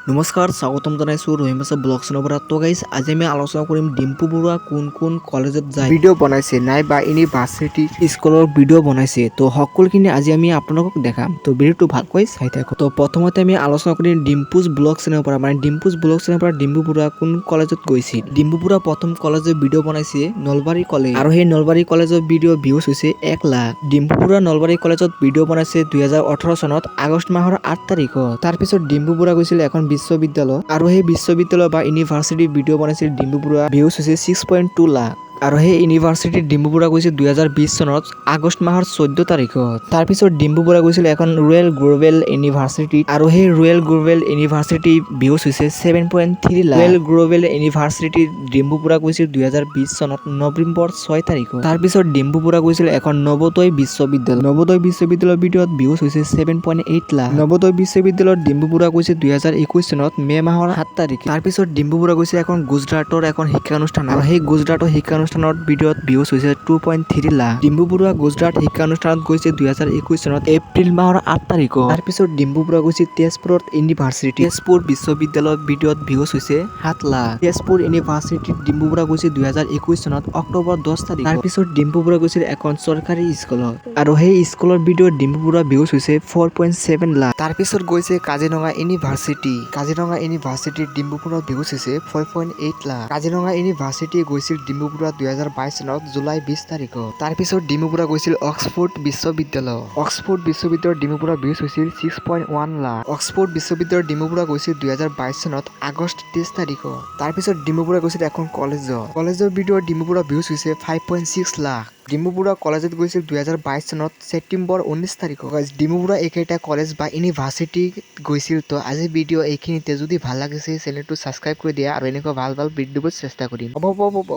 নমস্কাৰ, স্বাগতম জনাইছোঁ ৰহিমাছা ব্লগ চেনেলৰ পৰা। তো গাইজ, আজি আমি আলোচনা কৰিম ডিম্পু বৰুৱা কোন কোন কলেজত যায়, ভিডিঅ' বনাইছে নাইবা ইউনিভাৰ্চিটি স্কুলৰ ভিডিঅ' বনাইছে। তো সকলোখিনি আজি আমি আপোনালোকক দেখাম। তো ভিডিঅ'টো ভালকৈ চাই থাকক। তো প্ৰথমতে আমি আলোচনা কৰিম ডিম্পুজ ব্লগ চেনেলৰ পৰা, মানে ডিম্পুজ ব্লগ চেনেলৰ পৰা ডিম্পু বৰুৱা কোন কলেজত গৈছিল। ডিম্পু বৰুৱা প্ৰথম কলেজৰ ভিডিঅ' বনাইছে নলবাৰী কলেজ আৰু সেই নলবাৰী কলেজৰ ভিডিঅ' ভিউজ হৈছে 1 লাখ। ডিম্পু বৰুৱা নলবাৰী কলেজত ভিডিঅ' বনাইছে 2018 চনত আগষ্ট মাহৰ 8 তাৰিখত। তাৰপিছত ডিম্পু বৰুৱা গৈছিল এখন বিশ্ববিদ্যালয় আৰু সেই বিশ্ববিদ্যালয় বা ইউনিভাৰ্চিটিৰ ভিডিঅ' বনাইছিল ডিম্পু বৰুৱা, ভিউজ হৈছে 6.2 লাখ। আৰু সেই ইউনিভাৰ্চিটিত ডিম্পু বৰুৱা গৈছিল 2020 চনত আগষ্ট মাহৰ 14 তাৰিখত। তাৰপিছত ডিম্পু বৰুৱা গৈছিল এখন ৰয়েল গ্ল'বেল ইউনিভাৰ্চিটি আৰু সেই ৰয়েল গ্ল'বেল ইউনিভাৰ্চিটি ভিউজ হৈছে 7.3 লাখ। ৰয়েল গ্ল'বেল ইউনিভাৰ্চিটিত ডিম্পু বৰুৱা গৈছিল 2020 চনত নৱেম্বৰ 6 তাৰিখত। তাৰপিছত ডিম্পু বৰুৱা গৈছিল এখন নৱোদয় বিশ্ববিদ্যালয়। নৱোদয় বিশ্ববিদ্যালয়ৰ ভিডিঅ'ত ভিউজ হৈছে 7.8 লাখ। নৱোদয় বিশ্ববিদ্যালয়ত ডিম্পু বৰুৱা গৈছিল 2021 চনত মে' মাহৰ 7 তাৰিখ। তাৰপিছত ডিম্পু বৰুৱা গৈছিল এখন গুজৰাটৰ এখন শিক্ষানুষ্ঠান আৰু সেই গুজৰাটৰ শিক্ষানুষ্ঠানত ভিডিঅ'ত ভিউজ হৈছে 2.3 লাখ। ডিম্পু বৰুৱা গুজৰাট শিক্ষানুষ্ঠানত গৈছে 2021 চনত এপ্ৰিল মাহৰ 8 তাৰিখত। তাৰপিছত ডিম্পু বৰুৱা গৈছিল তেজপুৰত ইউনিভাৰ্চিটি। তেজপুৰ বিশ্ববিদ্যালয়ৰ ভিডিঅ'ত ভিউজ হৈছে 7 লাখ। তেজপুৰ ইউনিভাৰ্চিটিত ডিম্পু বৰুৱা গৈছিল 2021 চনত অক্টোবৰ 10 তাৰিখ। তাৰপিছত ডিম্পু বৰুৱা গৈছিল এখন চৰকাৰী স্কুলত আৰু সেই স্কুলৰ ভিডিঅ'ত ডিম্পু বৰুৱা ভিউজ হৈছে 4.7 লাখ। তাৰপিছত গৈছে কাজিৰঙা ইউনিভাৰ্চিটি। কাজিৰঙা ইউনিভাৰ্চিটিত ডিম্পু বৰুৱা ভিউজ হৈছে 4.8 লাখ। কাজিৰঙা ইউনিভাৰ্চিটি গৈছিল ডিম্পু বৰুৱা 2022 চনত জুলাই 20 তাৰিখত। তাৰপিছত ডিম্পু বৰুৱা গৈছিল অক্সফোৰ্ড বিশ্ববিদ্যালয়। অক্সফোৰ্ড বিশ্ববিদ্যালয়ত ডিম্পু বৰুৱা ভিউজ হৈছিল 6.1 লাখ। অক্সফোৰ্ড বিশ্ববিদ্যালয়ত ডিম্পু বৰুৱা গৈছিল 2022 চনত আগষ্ট 23 তাৰিখত। তাৰপিছত ডিম্পু বৰুৱা গৈছিল এখন কলেজত। কলেজৰ ভিডিঅ'ত ডিম্পু বৰুৱা ভিউজ হৈছে 5.6 লাখ। ডিম্পু বৰুৱা কলেজত গৈছিল 2022 চনত ছেপ্টেম্বৰ 19 তাৰিখত। ডিম্পু বৰুৱা এইকেইটা কলেজ বা ইউনিভাৰ্চিটি গৈছিল। তো আজিৰ ভিডিঅ' এইখিনিতে। যদি ভাল লাগিছে, চেনেলটো ছাবস্ক্ৰাইব কৰি দিয়া আৰু এনেকুৱা ভাল ভাল ভিডিঅ' দিব চেষ্টা কৰিম। হ'ব হ'ব হ'ব।